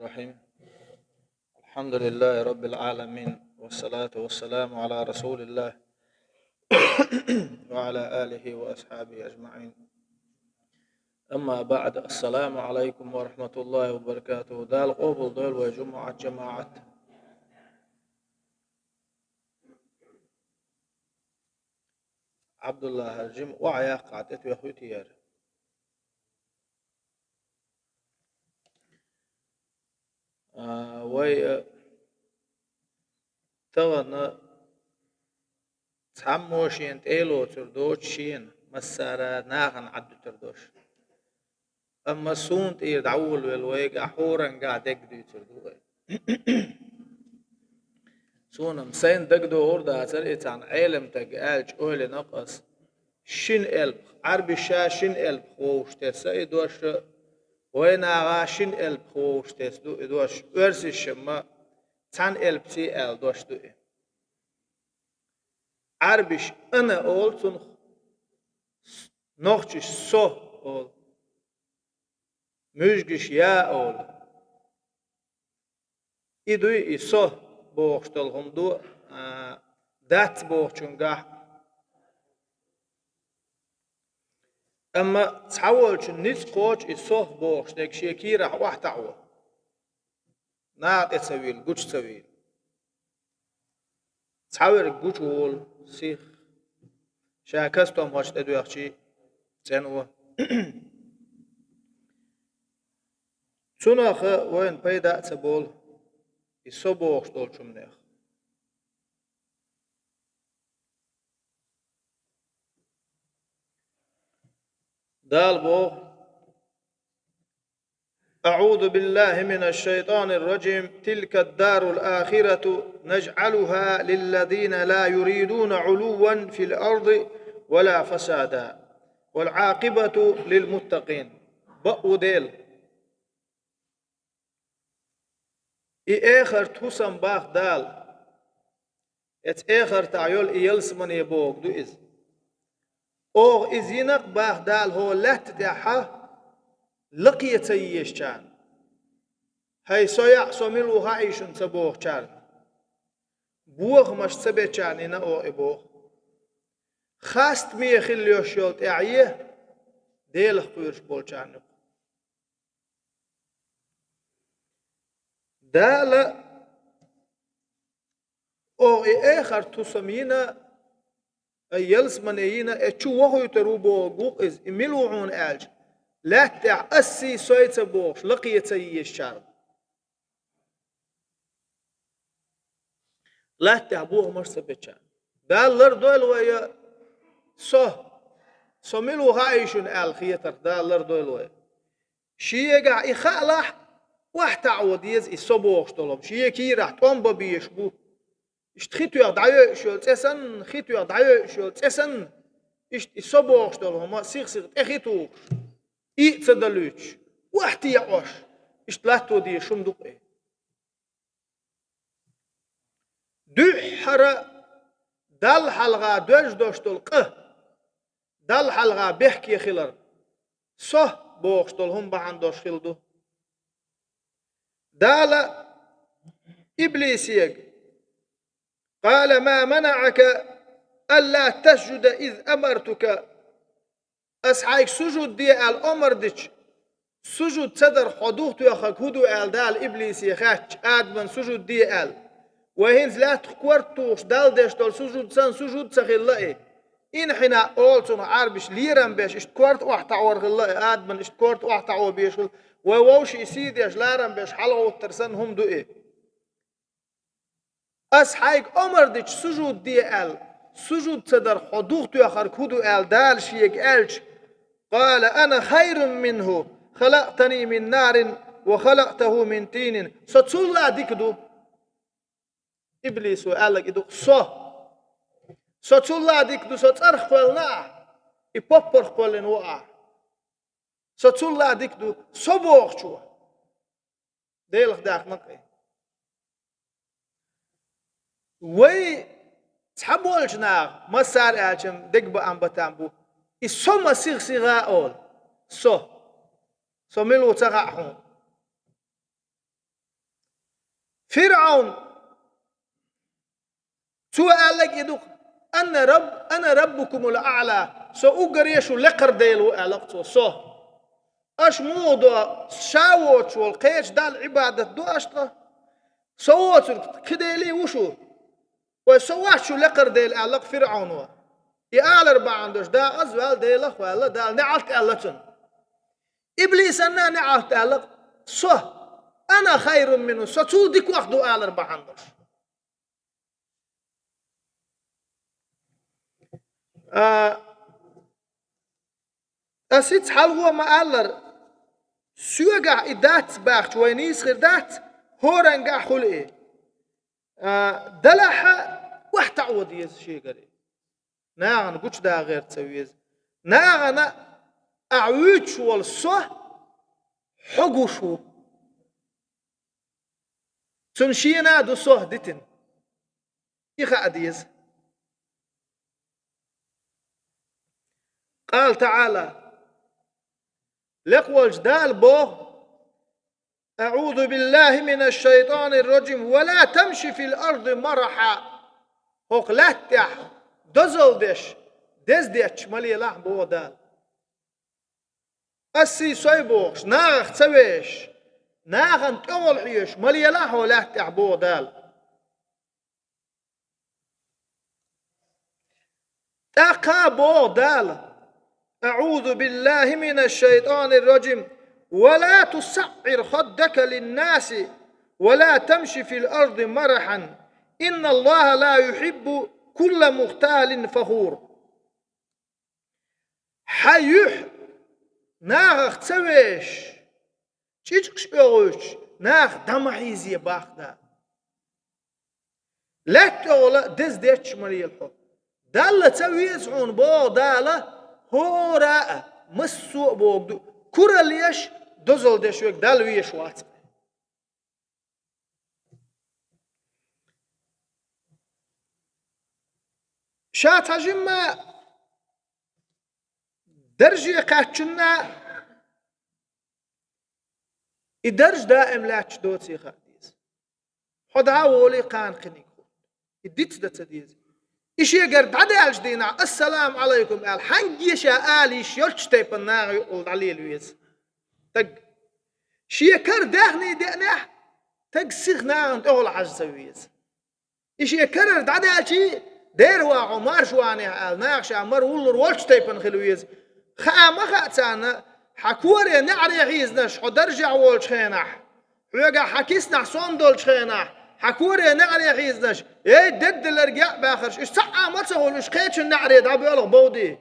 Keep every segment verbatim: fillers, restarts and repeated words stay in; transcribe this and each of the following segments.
الرحيم. الحمد لله رب العالمين، والصلاة والسلام على رسول الله وعلى آله وأصحابه أجمعين. أما بعد، السلام عليكم ورحمة الله وبركاته. Дала къобал дойла вай жумӀат жамаӀат. Абдулла, хӀара жима охьаяккха тӀетоьхна ю те яра? А, вай, а, тахана цхьаммо шена тӀе а лоцур доцуш шена, массара нахана Ӏаддуьтур дош. Амма суна тӀера дӀаволавелла вайгахь хӀорангахь дегдуьйцур ду вай. Суна-м сайна дагадогӀур дацара и цхьана Ӏеламстага аьлча, ойланакъ ас. Шина элпах, Ӏарбаша шина элпах вовшахтесса и дош, вайнаха шина элпах вовшахтесса ду и дош, оьрсаша-м цхьана элпаца аьлла дош ду и. Ӏарбаша «ана» олу цунах, нохчаша «со» олу, муьжгаша «я» олу. И дуй и «со» бохуш долу хӀума ду, а, «дац» бохучуьнгахь. Амма цхьаволчун ницкъ кхочу и «со» бохуш дерг шен кийрахь охьатаӀо. Наха тӀе ца вийла, гучу ца вийла. Цхьаверг гучу волу сих, ша кастомхошна тӀедоьхчий цӀена во. Цунах вайна пайда а ца болу и «со» бохуш долчу хӀуманех. Дала боху: أعوذ بالله من الشيطان الرجيم. تلك الدار الآخرة نجعلها للذين لا يريدون علوا في الأرض ولا فسادا والعاقبة للمتقين. Бакъ ву Дела. И эхарт хӀусам боху Дала. Эцу эхартахь йолу и ялсамане бохург ду иза. Оха иза йина-кх боху Дала хӀокху лаьтта тӀехь лакхе ца езачарна, хӀай со яӀ, со мила ву хаьий шуна ца бохучарна, бохамаш ца бечарна йина оха и боху. Хастаме хилла йолуш йолу тӀаьхье Делах кхоьруш болчарна юкъа. Дала оха и эхарт хӀусам йина, ай ялсамане йина, э, чу вохуьйтур ву бохург ву-кх иза, и мила ву хьуна аьлча, лаьтта тӀехь ассий, сой ца бохуш, лакхе ца езачарна. Лаьтта тӀехь бохамаш ца бечарна. Дала лардойла вай, со, со мила ву хаьий шуна аьлла хетарх, Дала лардойла вай. Шегахь и хаалахь, охьатаӀо деза и со бохуш долу хӀума. Шен кийрахь тӀом бан безаш бу. Иштта хи тоьхна дӀайойуш йолу цӀе санна, хи тоьхна дӀайойуш йолу цӀе санна, иштта и со бохуш долу хӀума сих-сиха тӀе хи тухуш, и а ца далуьйтуш, охьатаӀош, иштта латто дезаш хӀума ду-кх и. Дуьххьара Далла хьалха доьжна долуш долу къа, Далла хьалха бехке хилар, со бохуш долу хӀума бахьана долуш хилла ду. Дала иблисега: قال ما منعك ألا تسجد إذ أمرتك؟ Ас хьайга сужуд де аьлла омар дича, сужуд ца дарх хьо духтоьхнарг хӀун ду аьлла Дала иблисе хаьттича, Адаман сужуд де аьлла. Вай хӀинца лаьттах корта тухуш Далла деш долу сужуд санна сужуд ца хилла и. Инхьина олу цунах Ӏарбаша лерам беш, иштта корта охьатаӀор хилла и, Адаман иштта корта охьатаӀо беш хилла. Вай вовшийн сий деш, ларам беш хьалагӀуттар санна хӀума ду и. Ас хьайга омар дича сужуд де аьлла, сужуд ца дарх хьо духтоьхнарг хӀун ду аьлла Дала шега аьлча, قال أنا خير منه خلقتني من نار وخلقته من طين. Со цул а дика ду. Иблисо аьлларг и ду-кх: со. Со цул а дика ду, со цӀарах кхоьллина ахь, и поппарх кхоьллина ву ахь. Со цул а дика ду, со бохучо. Делах даьккхина-кх и. Вай цхьаболчу наха, массара аьлча-м дегабаам батам бу, и со ма сих-сиха а олу. Со. Со мила ву ца хаьа хьуна. ФирӀавн, цо аьлларг и ду-кх: «Ана раб-, ана раббукумул аӀла», со уггаре шу лекхара Дела ву, аьлла-кх цо, со. Аша муха до, ша воцуш волу кхечу далла Ӏибадат до аша тхан? Со воцург кхин дела ву шу? Вай со вац шу лекхара Дела, аьлла-кх ФирӀавно. И алар бахьана долуш дакъаза ваьлла, Делах а ваьлла, Дала неӀалт аьлла цунна. Иблисанна а неӀалт аьлла-кх: «Со, ана хайрун минху, со цул дикох ду», алар бахьана долуш. А, ас хӀинца хьалхо ма-аллара, соьгахь и дац баьхча, вайн нийса хир дац, хӀорангахь хуьлу и. А, делахь а, охьатаӀо деза шегара. Нахана гучудаха гӀерта ца веза. Нахана ахь вуьйцуш волу со хьо гуш ву. Цунна шена а ду со дитина. И хаа деза. Къала ТаӀала, лекха волчу Дала боху: «АӀузу биллахи минаш шайтанир ражим, ва ла тамши фил арди марахьа». ХӀокху лаьтта тӀехь дозалла деш, деза детташ ма лелахь, боху Дала. Ас сий сой бохуш, нахах ца вешаш, нахана тӀехула хьоьжуш ма лелахь хьо лаьтта тӀехь, боху Дала. ТӀаккха боху Дала: «АӀузу биллахи минаш шайтанир ражим, ва ла тусаӀӀир хаддака линнаси, ва ла тамши фил арди марахьан, инналлаха ла юхиббу кулла мухталин фахур». Хьан юьхь нахах ца вешаш, чӀичкъаш оьхуьйтуш, нах дӀа ма хьийзе, боху Дала. Лаьтта тӀехула деза детташ ма лела хьо. Далла ца веза хьуна, боху Дала, хӀора а, массо а бохург ду, куралла еш, дозалла деш верг Далла везаш вац. Ша цхьа жимма дарже кхаьччунна и дарж даим лаьтташ доций хаа деза. Хьо дӀа а волий, кхана кхиниг хӀутту. И диц дан ца деза. И шегара дӀадаьллачу дийнахь, «Ассаламу Ӏалайкум» аьлла, хьаьнгге ша ала йиш йолчу тайпана наха юкъахула дӀалела веза. Стаг шен кара даьхний деанехь, стаг сиха нахана тӀехула хьажа ца веза. И шен карара дӀадаьлчий, дера ван хьо, марша ванехь аьлла, наха ша мара вуллур волчу тайпана хила веза. Хаа ма хаьа царна, хьан коре неӀаре хьийзинарш хьо даржехь волчу хенахь, хьоьгахь хьан киснахь сом долчу хенахь, хьан коре неӀаре хьийзинарш, эй, дедделларг яа баьхарш, уьш цхьа а ма ца хуьлу, уьш кхечун неӀаре дӀабоьлху бовдий.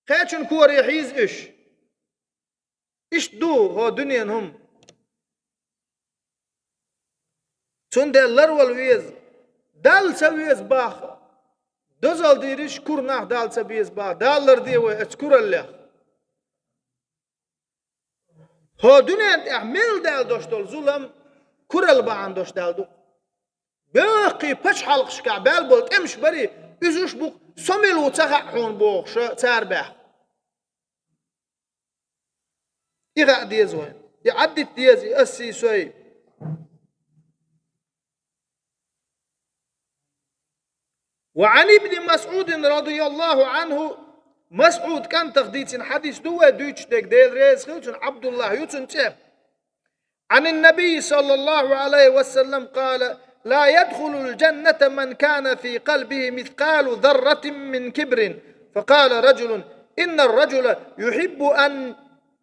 Кхечун коре хьийза уьш. Иштта ду хӀо дуьненан хӀума. Цундела ларвала веза. Далла ца веза баха. Дозалла дийриш кура нах Далла ца беза баха. Дала ларде вай оцу кураллех. ХӀо дуьненна тӀехь мел даьлла долуш долу зулам куралла бахьана долуш даьлла ду. Бехкхий пачхьалкхашкахь баьлла болу тӀемаш барий, уьзуш бу-кх, со мила ву ца хаьа хьуна бохуша цара баьхна. И хаа деза вайн. И Ӏаддита деза, и ас сий сой. Ва Ӏан ибни МасӀудин радияллаху Ӏанху, МасӀуд кӀантах дийцина хьадис ду вай дуьйцуш дерг, Дела реза хила цунна, Ӏабдуллах ю цуьнан цӀе. عن النبي صلى الله عليه وسلم قال: لا يدخل الجنة من كان في قلبه مثقال ذرة من كبر. فقال رجل: إن الرجل يحب أن،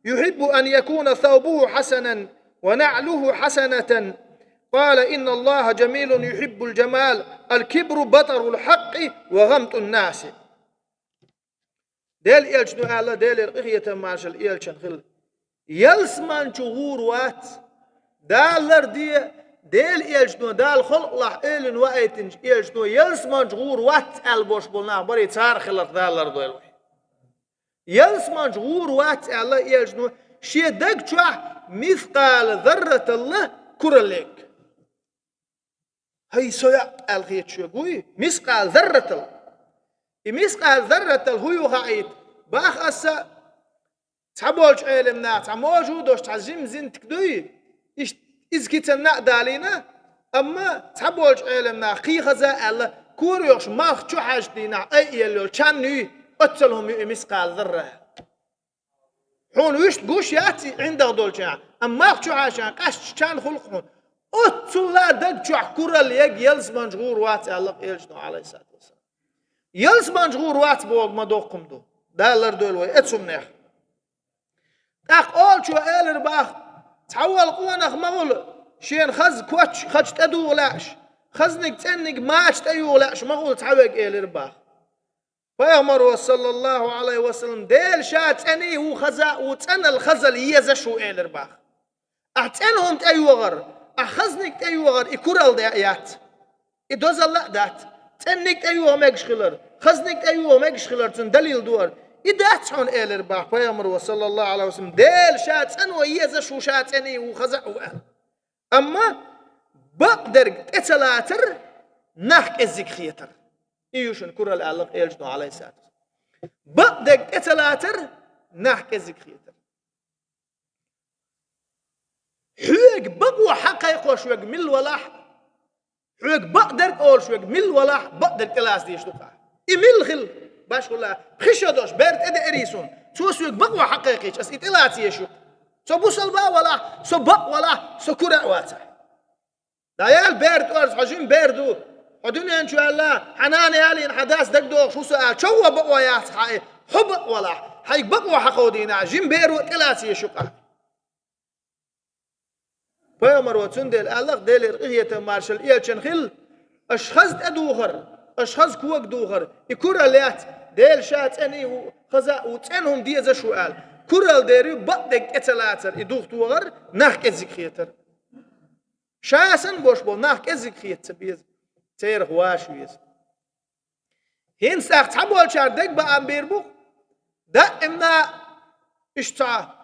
يحب أن يكون ثوبه حسنا ونعله حسنة. قال: إن الله جميل يحب الجمال. الكبر بطر الحق وغمط الناس. Делан элчано аьлла, Делера къинхетам, маршалла элчанна хила: ялсамани чу гӀур вац, Дала ларде, Делан элчано, Дала халкъалахь элина ваийтинчу элчано ялсамани чу гӀур вац аьлла болуш болу нах барий, царах хиларх Дала лардойла вай. Ялсамани чу гӀур вац аьлла элчано, шен даг чохь мискъала зарраталла кураллиг. ХӀай, со яа аьлла хеташ верг вуй, мискъала зарраталла. И мискъала зарраталла хӀун ю хаийта, баха аса, цхьаболчу Ӏелам наха цхьа можа а долуш, цхьа жима зинтик дуй, иштта Иза кицанна а далийна, амма цхьаболчу Ӏелам наха кхин хаза а аьлла, кора йохуш малх чу хьаьжча дийнахь айъелла йолу чан юй, оццул хӀума ю и мискъал зарра. Хьуна вуьшта гуш яц и ӀиндагӀ долчохь, амма малх чу хьаьжча къаьсташ чан хуьлу хьуна. Оццул а даг чохь куралла яга ялсаманчу гӀур вац аьлла Элчано, Ӏалайхиссалату вассалам. Ялсаманчу гӀур вац боху ма доккхум ду. Дала лардойла вай оцу хӀуманех. ТӀаккха олучо элира боху: «Цхьа волу къонах ма хуьлу, шена хаза коч хача тӀедугӀу лаьаш, хазниг цӀенниг мача тӀеюгӀу лаьаш ма хуьлу цхьа верг», — элира боху. Пайхамаро, саллаллаху Ӏалайхи ва саллам: «Дела ша цӀена а ву, хаза а ву, цӀеналла хазалла езаш ву», — элира боху. Ахь цӀена хӀума тӀейогӀар, ахь хазниг тӀейогӀар, и куралла де а яц. И дозалла а дац. ЦӀенниг тӀейогӀа мегаш хилар, хазниг тӀейогӀа мегаш хилар цуьнан далил ду хӀара. И дац хьуна, элира боху Пайхамаро, саллаллаху Ӏалайхи ва саллам, Дела ша цӀено езаш ву, ша цӀена а ву, хаза а ву аьлла. Амма бакъдерг тӀе ца лацар, нах кӀеззиг хетар. И ю шуна куралла аьлла Элчано, Ӏалайхиссалату вассалам. Бакъдерг тӀе ца лацар, нах кӀеззиг хетар. Хьоьга бакъо хьакхайкхош верг милла валахь, хьоьга бакъдерг олуш верг милла валахь, бакъдерг тӀелаца дезаш ду-кх ахь. И милла хила, башхалла, пхи шо долуш бер тӀедеарий суна, цо соьга бакъо хьакхайкхийча, ас и тӀелаца езаш ю-кх. Со бусалба а валахь, со бакъ валахь, со кура а вацахь. ДӀаяла бер тӀорца, хьо жима бер ду. Хьо дуьнен чу ваьлла, хьан нана ялийна, хьан дас дагадогӀуш ву со аьлла, чӀогӀа бакъо яц хьан и, хьо бакъ валахь, хьайга бакъо хьакховдийна, жима беро а тӀелаца езаш ю-кх ахь. Пайхамаро цундела аьлла-кх, Делера къинхетам, маршалла Элчанна хила: «Аша хаза тӀедухар, аша хаза кога духар, и куралла яц, Дела ша цӀена а ву, хаза а ву, цӀена хӀума дезаш ву», — аьлла. Куралла дер ю бакъдерг тӀе ца лацар, и духтохар, нах кӀеззиг хетар. Ша санна болуш болу нах кӀеззиг хета ца беза, церах ваша веза. ХӀинца тӀаккха цхьаболчара дегабаам бийр бу-кх, даимна иштта цхьа,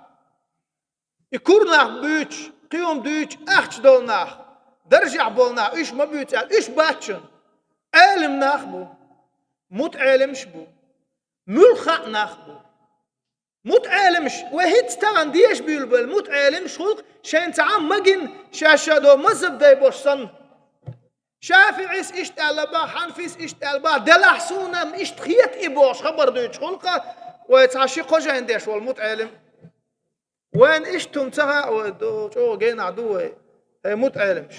и кура нах буьйцуш, кхин хӀума дуьйцуш ахча долу нах, даржехь болу нах, уьш ма буьйцу аьлла, уьш бац шуна. Ӏелам нах бу, мутаӀеламаш бу, муьлхха а нах бу. МутаӀеламаш, вай хӀинца тахана деша буьйлабелла мутаӀеламаш хуьлу-кх, шайна цхьа Ӏам ма гина, шаьш ша долу мазхӀаб дай болуш санна. ШафиӀис иштта аьлла боху, Хьанафис иштта аьлла боху, делахь суна-м иштта хета и бохуш хабар дуьйцуш хуьлу-кх, вай цхьа ши-кхо жайна деш волу мутаӀелам. Вайна иштта хӀума ца хаьа, вай ду, чӀогӀа генахь ду вай, хӀей мутаӀеламаш.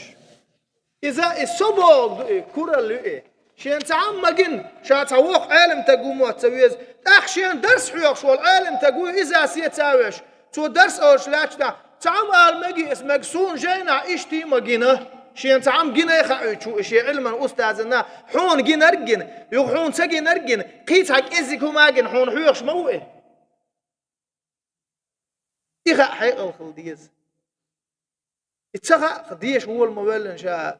Иза и со бохург ду и, куралла ю и. Шена цхьа Ӏам ма гина, ша цхьа воккха Ӏелам таг ву моццу ца веза. ТӀаккха шена дарс хьоьхуш волу Ӏелам таг вуй, иза сецавеш. Цо дарс олуш лаьтташ, цхьа Ӏам ала мега, ас мега, суна жайнахь иштта а ма гина. Шена цхьа Ӏам гина а хаьуьйтуш ву и шен Ӏилман устазана, хьуна гинарг гина, юха хьуна ца гинарг гина, кхин цхьа кӀеззиг хӀума а гина, хьуна хьоьхуш ма ву и. И хаа хьекъал хила деза. И ца хаьа, деша вола ма-веллина ша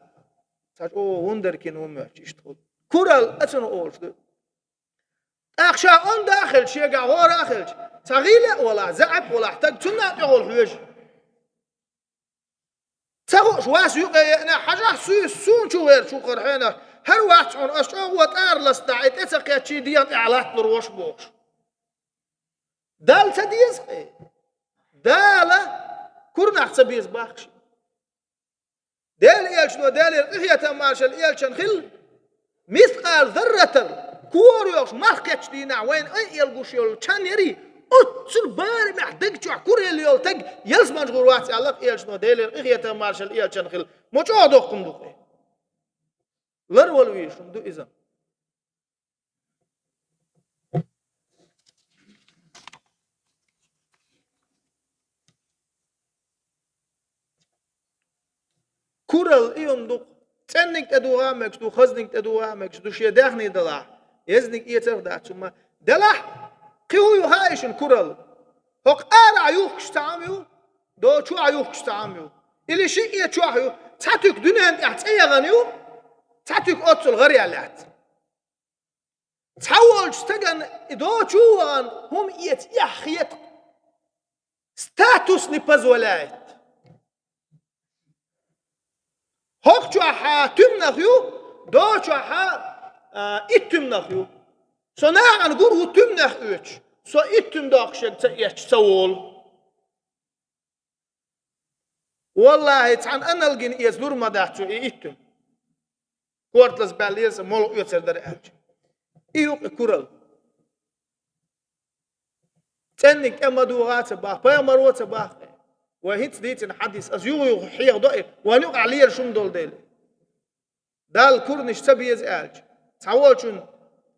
цхьа чӀогӀа вундеркин ву моьттуш иштта хуьлу. Куралла а цунах олуш ду. ТӀаккха ша онда а хилча, шегахь гӀора а хилча, цхьа гӀийла а валахь, заьӀап а валахь, стаг цунна а тӀехула хьоьжу. Ца хууш, вас юкъа еана, хьажахь суьйса, суна чу гӀерташ ву хӀара хьенех, хӀара вац хьуна, ас чӀогӀа тӀара ластахь, и тӀе ца кхеччий дегӀан тӀехь латталур ву аш бохуш. Далла ца деза-кх и. Дала курнах ца беза боху-кх шен. Делан Элчано, Делера къинхетам, маршалла Элчанна хила, мискъал зарратал кора йохуш малх кхеттачу дийнахь вайна айъелла гуш йолу чан ярий, оццул барамехь даг чохь куралла йолу таг ялсаманчу гӀур вац аьлла-кх Элчано, Делера къинхетам, маршалла Элчанна хила. Ма чӀогӀа доккха хӀума ду-кх и. Ларвала везаш хӀума ду иза. Куралла и хӀума ду-кх. ЦӀенниг тӀедугӀа а мегаш ду, хазниг тӀедугӀа а мегаш ду, шен даьхни далахь, езниг эцарх дац хӀума. Делахь, кхин хӀун ю хаьий шуна куралла? ХӀокху арахь юхкуш цхьа Ӏам ю, дочохь юхкуш цхьа Ӏам ю. Или шиъ эцархьа ю, цхьа туька дуьненна тӀехь цӀе яхана ю, цхьа туька оццул гӀараяьлла яц. Цхьа волчу стагана и дочу а вахана хӀума эца эхь хета. Статус не позволяет. ХӀокху чохь туьманах ю, дочохь, а, итт туьманах ю. Со нахана гур ву туьманах оьцуш, со итт туьма доккхуш ерг ца эцча ца волу. Валлахьи, цхьана аналгина эца лур ма дац цо и иттуьнга. Корталаза баьлла еза, молла оьцар дара аьлча. И юкъа курал. ЦӀенниг тӀе ма дугӀа ца бах, пайхамаро ца бах. Вай хӀинца дийцина хьадис, ас юха-юха хьехадо и, вайн юкъахь лелаш хӀума долу дела. Далла курнаш ца беза аьлча, цхьаволчун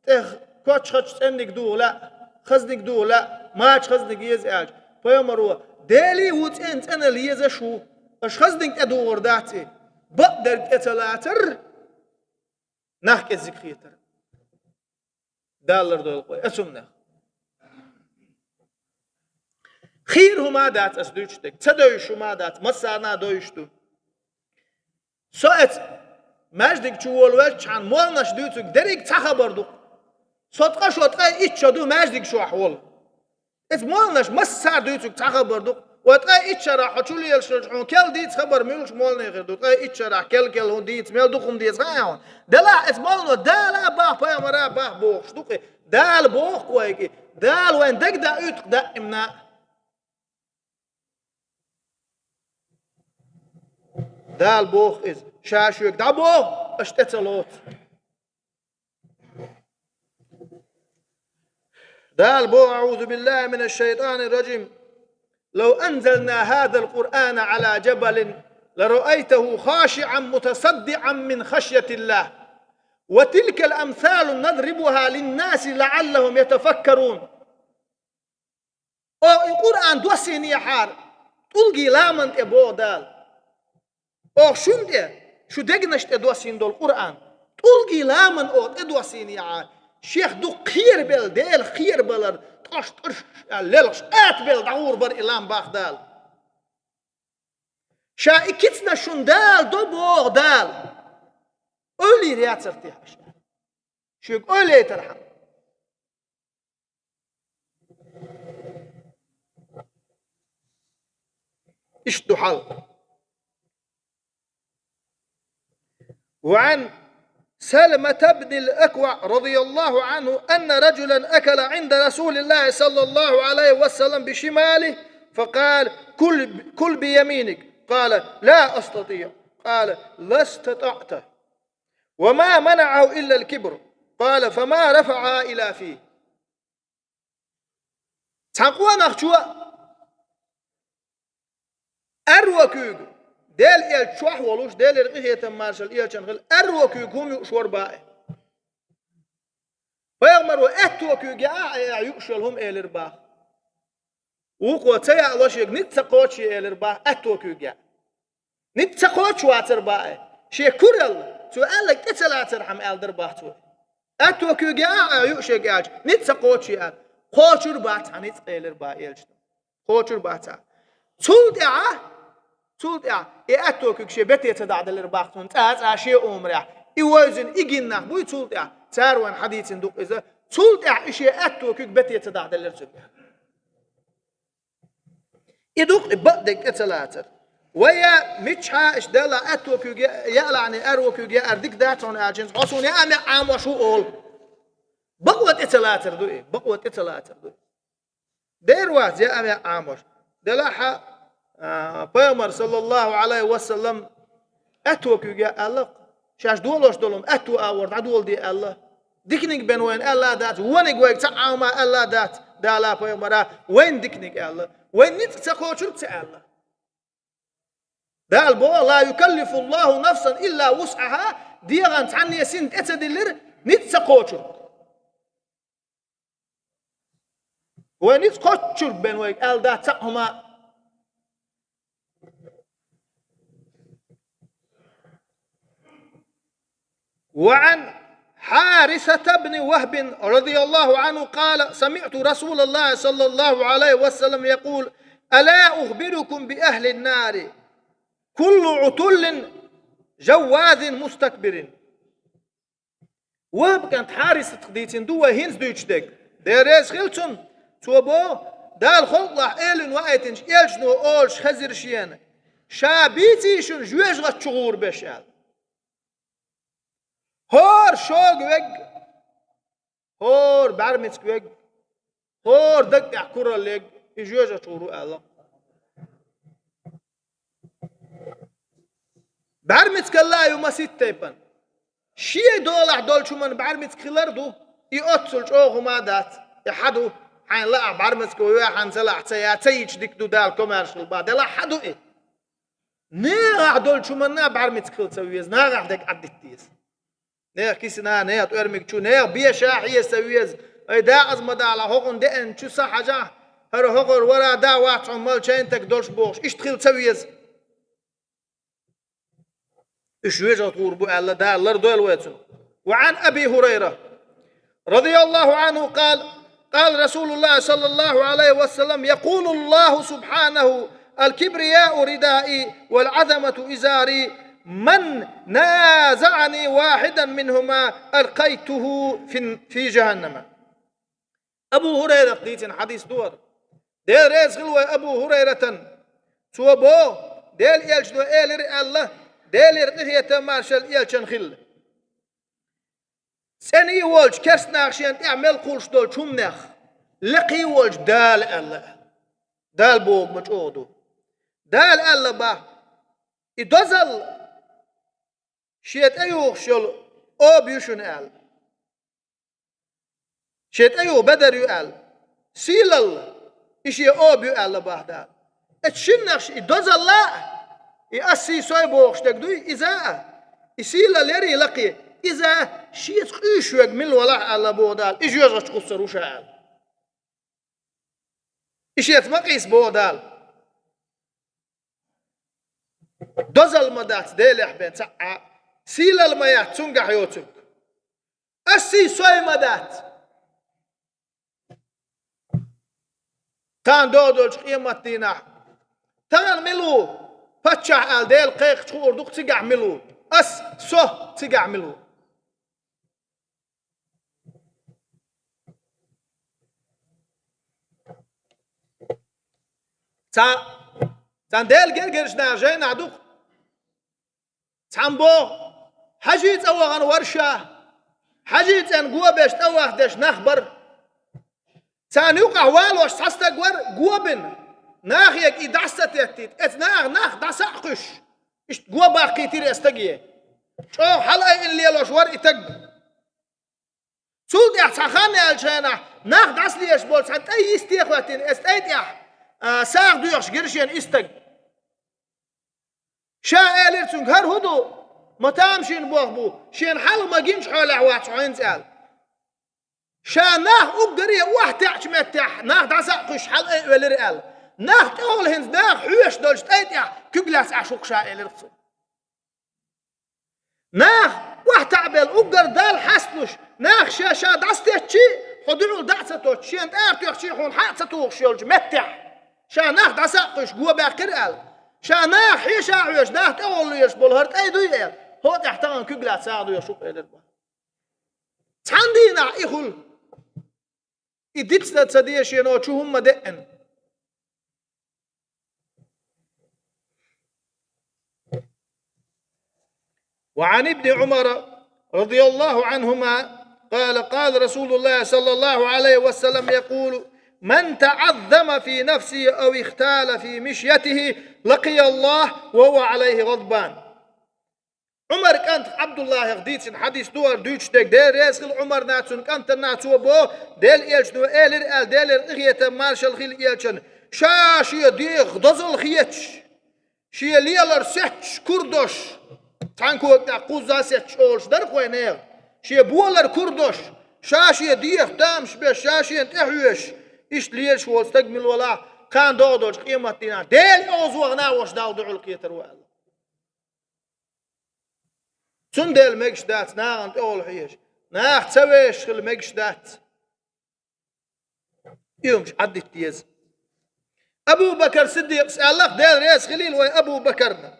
тӀе кочхачу цӀенниг дугӀа лаьа, хазниг дугӀа лаьа, мача хазниг еза аьлча, пайхамаро, Делий ву цӀен цӀена лезаш ву, аша хазниг тӀе дугӀур дац и, бакъдерг тӀе ца лацар, нах кӀеззиг хетар. Даллар дойла кхой, ас хӀуманах. Хийра хӀума а дац ас дуьйцуш дерг, ца девзаш хӀума а дац, массарна а девзаш ду. Со эца маьждиг чу волавелчхьана молланаш дуьйцург дерриг цхьа хабар ду. Со ткъа шо, ткъе итт шо ду маьждиг чохь волу. Эца молланаш массара дуьйцург цхьа хабар ду. Вай ткъе итт шарахь хьо чу лелаш хилча, хьуна кел дийца хабар муьлхачу моллане хир ду. Ткъе итт шарахь кел-кел хӀун дийца, мел дукха хӀума дийца хаьа хьуна. Делахь эца моллано Дала а бах, пайхамара а бах бохуш ду-кх и. Дала боху-кх вайга и. Дала вайн дагадоуьйту-кх даимна. Дала боху иза. Ша шоьга дӀабоху, аша тӀе ца лоцу. Дала боху: أعوذ بالله من الشيطان الرجيم. لو أنزلنا هذا القرآن على جبل لرأيته خاشعا متصدعا من خشية الله. وتلك الأمثال نضربها للناس لعلهم يتفكرون. Оха и Къуръан доссийнехьара, тӀулгийн ламан тӀе боху Дала. Оха шуна тӀе, шун дегнаш тӀе доссийна долу Къуръан, тӀулгийн ламан оха тӀе доссийнехьара, шех дукха кхерабелла, Дела кхерабалар, тӀош-тӀош аьлла лелхаш, атабелла дӀагӀур бара и лам бах Дала. Ша и кицанаш шуна Дала до боху Дала. Ойла йийр яцара техьа аша? Шуьга ойла яйтархьама. Иштта ду хьал. وعن سلمة بن الأكوع رضي الله عنه أن رجلا أكل عند رسول الله صلى الله عليه وسلم بشماله فقال: كل، كل بيمينك. قال: لا أستطيع. قال: لا استطعت. وما منعه إلا الكبر. قال: فما رفعها إلى فيه. Цхьана къонахчо аьрру куьйга, Делан элча чохь а волуш, Делера къинхетам, маршалла элчанна хила, аьрру куьйга хӀума юуш вара бах. Пайхамаро аьтту куьйга яа а яа юуш йолу хӀума элира бах. Вукхо ца яа ло шега, ницкъ ца кхочуш е элира бах, аьтту куьйга яа. Ницкъ ца кхочуш вацара бах. Шен куралла, цо аьлларг тӀе ца лацархьама аьлла дара бах цо. Аьтту куьйга яа а яа юуш шега аьлча, ницкъ ца кхочуш е аьлла. Кхочур бац хьан ницкъ элира бах элчано. Кхочур бац хьан. Цул тӀаьхьа, цул тӀаьхьа, и аьтту куьг шен бете ца дахьделира бах цунна, цкъа а цкъа а шен омарехь. И вевзина, и гина нах буй цул тӀаьхьа. Цара вайна хьадийцина ду-кх иза. Цул тӀаьхьа и шен аьтту куьг бете ца дахьделира цуьнга. И ду-кх и бакъдерг тӀе ца лацар. Вай я миччахьа иштта делахь аьтту куьг я-, яалахьний, аьрру куьг яар дика дац хьуна аьлча, хьо суна яа меа Ӏамош ву олу. Бакъо тӀе ца лацар ду и, бакъо тӀе ца лацар ду и. Дера вац яа меа Ӏамош. Делахь а, а, пайхамар, саллаллаху Ӏалайхи ва саллам, аьтту куьг яа аьлла-кх, шаьш долош долу хӀума аьтту агӀор дӀадоладе аьлла. Диканиг бен вайна аьлла а дац, вониг вайга ца Ӏама аьлла а дац, Дала, пайхамара, вайна диканиг аьлла. Вайна ницкъ ца кхочург ца аьлла. Дала боху: «Ла юкаллифуллаху нафсан илла вусъаха», дегӀан цхьанне син тӀе ца диллира ницкъ ца кхочург. Вай ницкъ кхочург бен вайга аьлла дац цхьа а хӀума. وعن حارثة بن وهب رضي الله عنه قال: سمعت رسول الله صلى الله عليه وسلم يقول: ألا أخبركم بأهل النار؟ كل عتل جواذ مستكبر. Вахьб кӀант Хьарисатах дийцина ду вай хӀинца дуьйцуш дерг. Дела реза хила цунна, цо боху, Дала халкъалахь элина ваийтинчу элчано олуш хезира шена: «Ша бийций шуна жоьжахати чу гӀур беш?» аьлла. ХӀора шога вег, хӀора бӀаьрмециг вег, хӀора даг тӀехь куралла ег, и жоьжахати чу гӀур ву аьлла. БӀармицкалла а ю масийтта тайпана. Шен долахь долчу хӀуманна бӀармицка хилар а ду, и оццул чӀогӀа хӀума а дац, и хьан ду, хьайна лаахь бӀармицка ву, хьайна ца лаахь ца яц, ца йича дика ду, Дала комаьрша хила бах, делахь хьан ду и? Нехахь долчу хӀуманна а бӀармицка хила ца веза, нахахь дерг Ӏаддитта деза. Нехан кисана, нехан тӀоьрмиг чу, нехан беша хьеса ца веза. Ай, декъаза ма далахь, хӀокхунна деана чу са хьажахь, хӀара хӀокхура вара да вац хьуна мала чайнтаг долуш бохуш, иштта хила ца веза. Уьш вежарий гӀур бу аьлла, Дала лардойла вай цунах. وعن أبي هريرة رضي الله عنه قال: قال رسول الله صلى الله عليه وسلم: يقول الله سبحانه: الكبرياء ردائي والعظمة إزاري، من نازعني واحدا منهما ألقيته في، في جهنم. Абу ХӀурайрат дийцина хьадис ду хӀара. Дела реза хила вай Абу ХӀурайратан. Цо боху, Делан элчано элира аьлла, Делера къинхетам, маршалла элчанна хилла. ЦӀена а волчу керстанаха шена тӀехь мел кхуллуш долчу хӀуманех лекха а волчу Дала аьлла. Дала бохург ма чӀогӀа ду. Дала аьлла бах, и дозалла шен тӀеюхуш йолу оба ю шуна аьлла. Шен тӀеюху бедар ю аьлла. Сийлалла, и шен оба ю аьлла бах Дала. Эцу шиннахш и дозалла а, и ас сий сой бохуш дерг дуй, иза а, и сийлалла яра и лакхе, иза а шеца къуьйсуш верг мила валахь аьлла боху Дала, и жоьжахатичу кхуссур ву ша аьлла. И шеца ма къийса боху Дала. Дозалла ма дац Делехь бен цхьа а, сийлалла ма яц цуьнгахь йоцург. Ас сий сой ма дац. Тахана догӀу долчу къематдийнахь. Тахана мила ву паччахь аьлла Дела кхайкхича хуур ду-кх цигахь мила ву. Ас, со цигахь мила ву. Цхьа, цхьана Делан гергарчу наха жайнахь ду-кх. Цхьамма боху, хьажий цӀа вахана вара ша, хьажий цӀенна го беш тӀавахдеш нах бара. Царна юкъахь валош цхьа стаг вара го бина, нахега и дӀаса ца теттийта, эцу наха нах дӀаса а кхуьссуш, иштта го баккхийтира эцу стаге. ЧӀогӀа хьалаайъина лелош вара и стаг. Цул тӀаьхьа цхьа хан яьллачу хенахь, нах дӀасалелаш болу цхьа тӀай йисте а хӀоьттина, эцу тӀай тӀехь, а, сагӀа доьхуш гира шена и стаг. Ша элира цуьнга: «ХӀара хӀун ду? Ма тамашийна болх бу, шена хьалха ма гинчу хьолехь вац хьо хӀинца», — аьлла. Ша нах уггаре охьатаьӀачу меттехь, нах дӀаса а кхуьссуш хьалаайвелира аьлла. Нах тӀехула хӀинца наха хьоьжуш долчу тӀай тӀехь куьг лаьцна Ӏаш ву-кх ша, элира цо. Нах охьатаӀбелла уггар Далла хьасталуш, нах ша, ша дӀасатеттчий, хьо дуьхьал дӀа а ца тоттуш, шена тӀара тоьхчий, хьуна хьа а ца тухуш йолчу меттехь, ша нах дӀаса а кхуьссуш го баьккхира аьлла. Ша наха хьеша а хьоьжуш, нах тӀехула лелаш болу хӀара тӀай дуй аьлла, хӀокху тӀехь тахана куьг лаьцна сагӀа доьхуш ву-кх, элира бах. Цхьана дийнахь и хуьлу. И дицдан ца дезаш шена чу хӀумма деана. وعن ابن عمر رضي الله عنهما قال: قال رسول الله صلى الله عليه وسلم يقول: من تعظم في نفسه أو اختال في مشيته لقي الله وهو عليه غضبان. Ӏумар кӀант Ӏабдуллахьах дийцина хьадис ду хӀара дуьйцуш дерг, Дела реза хила Ӏумарна, цуьнан кӀантана, цо боху, Делан элчано элира аьлла, Делера къинхетам, маршалла хила элчанна, ша шен дегӀах дозалла хеташ, шен лелар сетташ, кур долуш, цхьана кога тӀехь кхузза сетташ олуш дара-кх вайн нехан, шен болар кур долуш, ша шен дегӀах тамаш беш, ша шена тӀехьоьжуш, иштта лелаш волу стаг мила валахь, кхана догӀу долчу къематдийнахь Делан оьгӀазвахана а волуш Далла дуьхьал кхетар ву аьлла. Цундела мегаш дац нахана тӀехула хьежа. Наха ца вешаш хила мегаш дац. И хӀумаш Ӏаддитта деза. Абу Бакар Сиддикъас аьлла-кх, Дела реза хилийла вайн Абу Бакарна: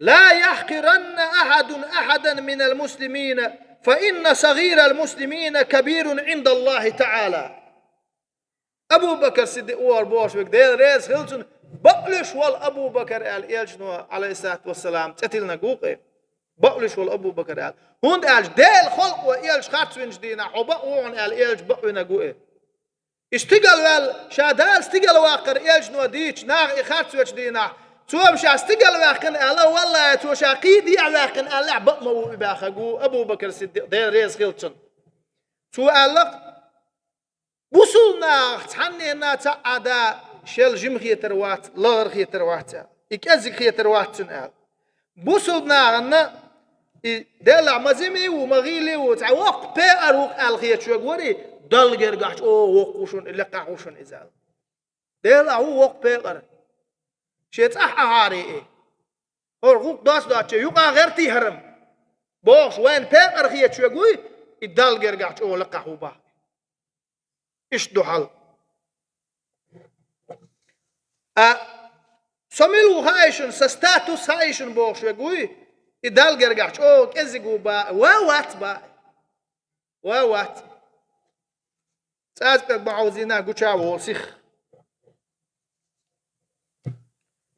لا يحقرن أحد أحدا من المسلمين، فإن صغير المسلمين كبير عند الله تعالى. Абу Бакар Сиддикъ ву хӀара бохуш верг, Дела реза хила цунна, бакълуьйш волу Абу Бакар аьлла, элчано, Ӏалайхиссалату вассалам, цӀе тиллинарг ву-кх и. Бакълуьйш волу Абу Бакар аьлла. ХӀунда аьлча Делан халкъо элча харцвинчу дийнахь хьо бакъ ву хьуна аьлла, элча бакъвинарг ву и. И стигала ваьлла, ша Дала стигала ваккхар элчано дийцича, наха и харцвечу дийнахь, Цо ша стигал ваьккхина аьлла, валлахӀи, цо ша кхийдехьа ваьккхина аьлла, бакъ ма ву и баьхкарг, Абу Бакр Сиддикъ, Дела реза хилва цунна. Цо аьлла, бусулба нахах цхьаннена цхьа а да шел жима хетар вац, лахара хетар вац аьлла. И кӀеззиг хетар вац цунна аьлла. Бусулба нахана и Делахь ма зима ву, ма гӀийла ву, цхьа воккха пекъар ву-кх аьлла хеташ верг вар и, Далла гергахь чӀогӀа воккха ву шуна, лекхахь ву шуна иза аьлла. Делахь ву воккха пекъар. Шен цӀахь Ӏахьарий и. ХӀора гӀуллакх доцдоацча, юкъа гӀертий хӀара-м. Бохуш, вайна пекъар хеташ верг вуй, и Далла гергахь чӀогӀа лекхахь ву бах. Иштта ду хьал. А со мила ву хаьий шуна, сан статус хаьий шуна бохуш верг вуй, и Далла гергахь чӀогӀа кӀеззиг ву бах, ва вац бах. Ва вац. ЦӀазкъаг бахьузина гуча волу сих.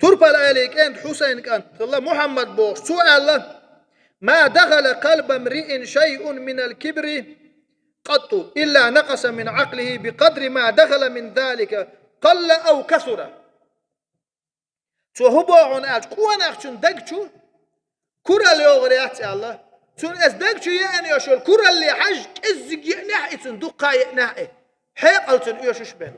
Турпал Ӏелий кӀент Хьусайн кӀант хилла Мухьаммад бохуш, цо аьлла: «Ма дахала къалба мриин шайъун минал кибри къатту, илла накъаса мин гӀакълихӀи би къадри ма дахала мин залика, къалла ав касура». Цо хӀун боху аьлча, къонахчун даг чу куралла йогӀур яц аьлла. Цунна эс даг чу еана йолуш йолу куралле хьаьжча, кӀеззиг еанехь а и, цунна дуккха а еанехь а и, хьекъал цунна оьшуш бен.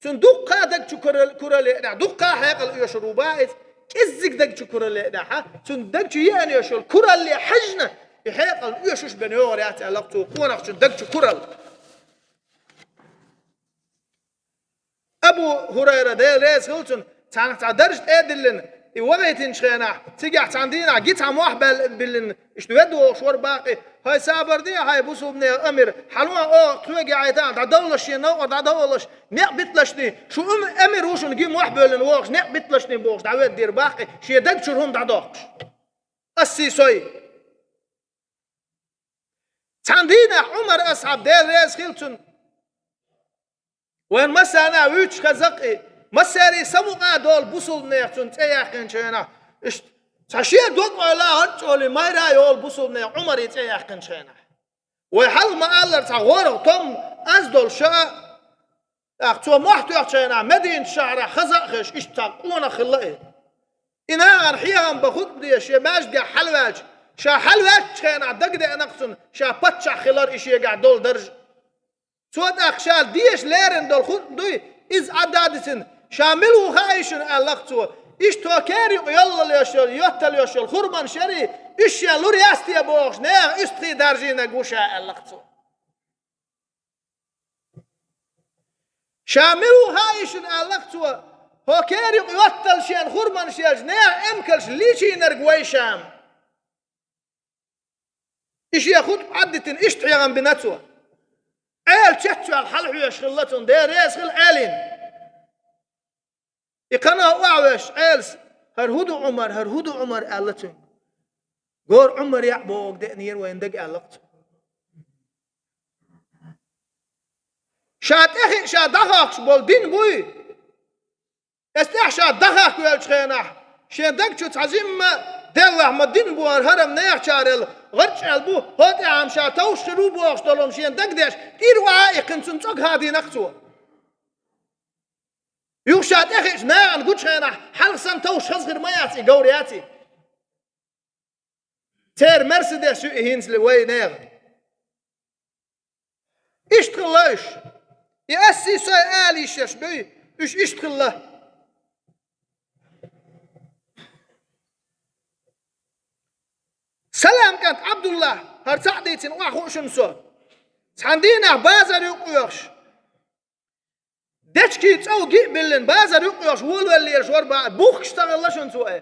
Цунна дуккха а даг чу курал-, куралла еанехь, дуккха а хьекъал оьшур ву бах иза, кӀеззиг даг чу куралла еанехь а, цунна даг чу еана йолуш йолу куралле хьаьжна, и хьекъал оьшуш бен йогӀур яц аьлла цо, къонахчун даг чу куралла. Абу ХӀурайра, Дела реза хила цунна, цхьаьнах цхьа дарж тӀе а диллина, и вахийтинчу хенахь, цигахь цхьана дийнахь ги цхьа мохь баьл-, биллина, иштта ведда вогӀуш вара баккхий: «ХӀай сабар де, хӀай бусулбанех амир, хьалон оха тхоьга яхьийтахьа, дӀадовлаш шен новкъа, дӀадовлаш, некъ биталаш дий, шу ум-, амир ву шуна ги мохь бевллина вогӀуш, некъ биталаш дий», — бохуш, дӀаведдера баккхий, шен даг чуьра хӀума дӀадоккхуш. Ас сий сой. Цхьана дийнахь Ӏумар асхьаб, Дела реза хила цунна, вайн массарна а вуьйцуш хеза-кх и, массарий самукъа а долу бусулбанех цунна цӀе яьккхинчу хенахь, иштта цхьа шен дог-ойла гӀарчӀолий майра а йолу бусулбанех Ӏумарий цӀе яьккхинчу хенахь. Вай хьалха ма-аллара, цхьа гӀоргӀа том аз долуш а, тӀаккха цо мохь тоьхначу хенахь Мединат шахьарахь хаза а хезаш, иштта цхьа къонах хилла и. И нахана хьехам бан хутба деш шен маьждигехь хьалаваьлча, ша хьалаваьллачу хенахь дагадеана-кх цунна, ша паччахь хилар и шегахь долу дарж. Цо тӀаккха ша деша лерина долу хутба дуй, иза Ӏадда а дисина, ша мила ву хаьий шуна аьлла-кх цо, иштта хӀокхеран юкъа йоллал йолуш йолу, йоттал йолуш йолу хурманаш ярий, уьш шен лур яц те бохуш, нехан уьстагӀий даржийнарг ву ша аьлла-кх цо. Ша мила ву хаьий шуна аьлла-кх цо, хӀокхеран юкъа йоттал шен хурманаш ярчу нехан эмкалш лийчийнарг вай ша-м. И шен хутба Ӏаддитина иштта хьехам бина цо. Ӏела чечваьлла хьалахьоьжуш хилла цунна, Дела реза хила Ӏелина. И кхана охьавоьжуш Ӏелас: «ХӀара хӀун ду, Ӏумар, хӀара хӀун ду, Ӏумар?» — аьлла цуьнга. Гора Ӏумар яа бохург деанера вайна дага аьлла-кх цо. Ша тӀехиъна ша дӀахохкуш болу дин буй? Эс тӀехь ша дӀахахка ваьллачу хенахь, шен даг чу цхьа жимма, деллахь ма дин бу хӀара, хӀара-м нехачарел гӀарчӀ аьлла бу, хӀокху тӀехь-м ша товш хир ву бохуш долу-м шен дагадеш, тӀера охьа а иккхина, цунна цӀог хадийна-кх цо. Юха ша тӀехиъча нахана гучу хенахь, хьалха санна товш хаза хир ма яц и, говр яц и. Церан Мерседес ю и хӀинца вай нехан. Иштта хилла уьш. И ас и сой ала йиш еш буй, уьш иштта хилла. Салам кӀант Ӏабдулла, хӀара цхьаъ дийцина охьахуу шуна со. Цхьана дийнахь базар юкъа оьхуш. Дечкий цӀов ги а биллина, базар юкъа йолуш волавелла лелаш вара бакъ, бухкуш ца хилла шуна цо, э.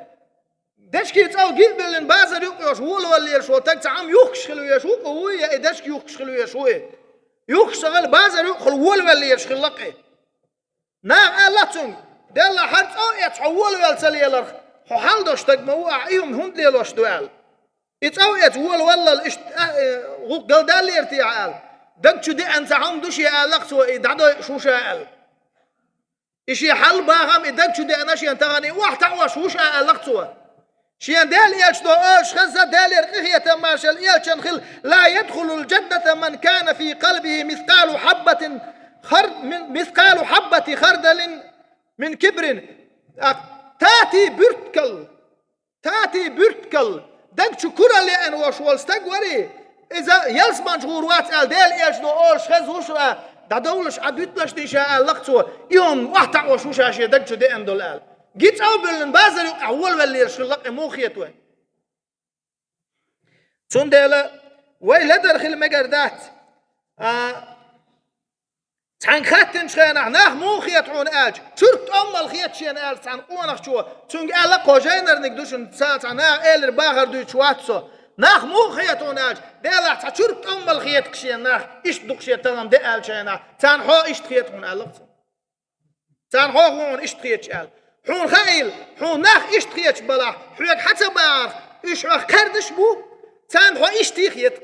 Дечкий цӀов ги а биллина, базар юкъа йолуш волавелла лелаш волу стаг цхьа хӀума юхкуш хила везаш ву-кх вуй, я и дечка юхкуш хила везаш ву и? Юхкуш ца хилла, базар юкъахула волавелла лелаш хилла-кх и. Наха аьлла цуьнга: «Делла, хӀара цӀов эцна хьо волавелла ца леларх, хьо хьал долуш стаг ма ву ахь, и хӀума хӀунда лелош ду?» — аьлла. И цӀов эцна волаваллал иштта, а, э, гӀуллакх галдаьллера те ахь аьлла. Даг чу деана цхьа хӀума ду шен аьлла-кх цо, и дӀадойуш ву ша аьлла. И шен хьал-бахам, и даг чу деана шен тахана, и охьатаӀош ву ша аьлла-кх цо. Шен Дела элча до олуш хезна, Делера къинхетам, маршалла элчан хила: «Ла ядхулул джанната ман кана фи къалбихи мискъалу хьаббатин хар-, мин, мискъалу хьаббати хардалин мин кибрин». А, Тати буьрткал, тати буьрткал, даг чу куралла яьнна волуш волу стаг варий, иза ялсаманчу гӀур вац аьлла Делан элчано олуш хеза ву шуна, дӀадовлуш Ӏа дуьтталаш дийша аьлла-кх цо, и хӀума охьатаӀош ву ша шен даг чу деана долу аьлла. ГицӀа а буьллина, базар юкъахь волавеллера шуна лакхе муха хета вай? Цундела вай ледар хила мегар дац. А, цхьаьнга хаьттинчу хенахь, нах муха хета хьуна аьлча, чурт тӀоммал хета шена аьлла цхьана къонахчо, цуьнга аьлла кхо жайнарниг ду шуна, ца цхьа наха элира бахар дуьйцуш вац со. Нах муха хета хьуна аьлча, Делахь цхьа чурт тӀоммал хета-кх шена нах, иштта ду-кх шен тахана де аьлла шайнахь, царна хьо иштта хета хьуна аьлла-кх цо. Царна хьо хьуна иштта хеташ аьлла. Хьуна хаийла, хьуна нах иштта хеташ балахь, хьоьга хьан ца бахарх, уьш хьох кхаьрдаш а бу, царна хьо иштта хета.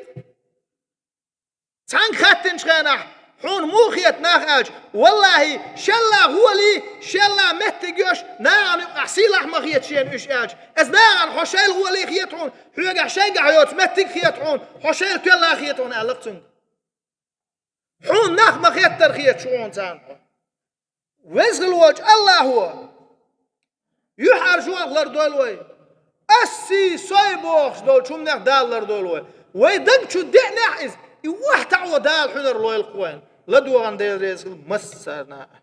Цхьаьнга хаьттинчу хенахь, хьуна муха хета нах аьлча, валлахӀи, шелла гӀолий, шелла меттиг йош, нахана юкъахь сийлахь ма хета шена уьш аьлча, аса нахана хьо шайла гӀолий хета хьуна, хьоьгахь шайгахь йоцу меттиг хета хьуна, хьо шайла тоьлла хета хьуна аьлла-кх цуьнга. Хьуна нах ма хеттара хеташ ву хьуна царна хьо. Веза хила волчу АллахӀо юьхьӀаьржонах лардойла вай. Ас, сий, со бохуш долчу хӀуманех Дала лардойла вай. Вай даг чу деанехь иза, и охьатаӀо Дала хьуьнар лойла-кх вайна. ЛадогӀарна Дела реза хила массарна а.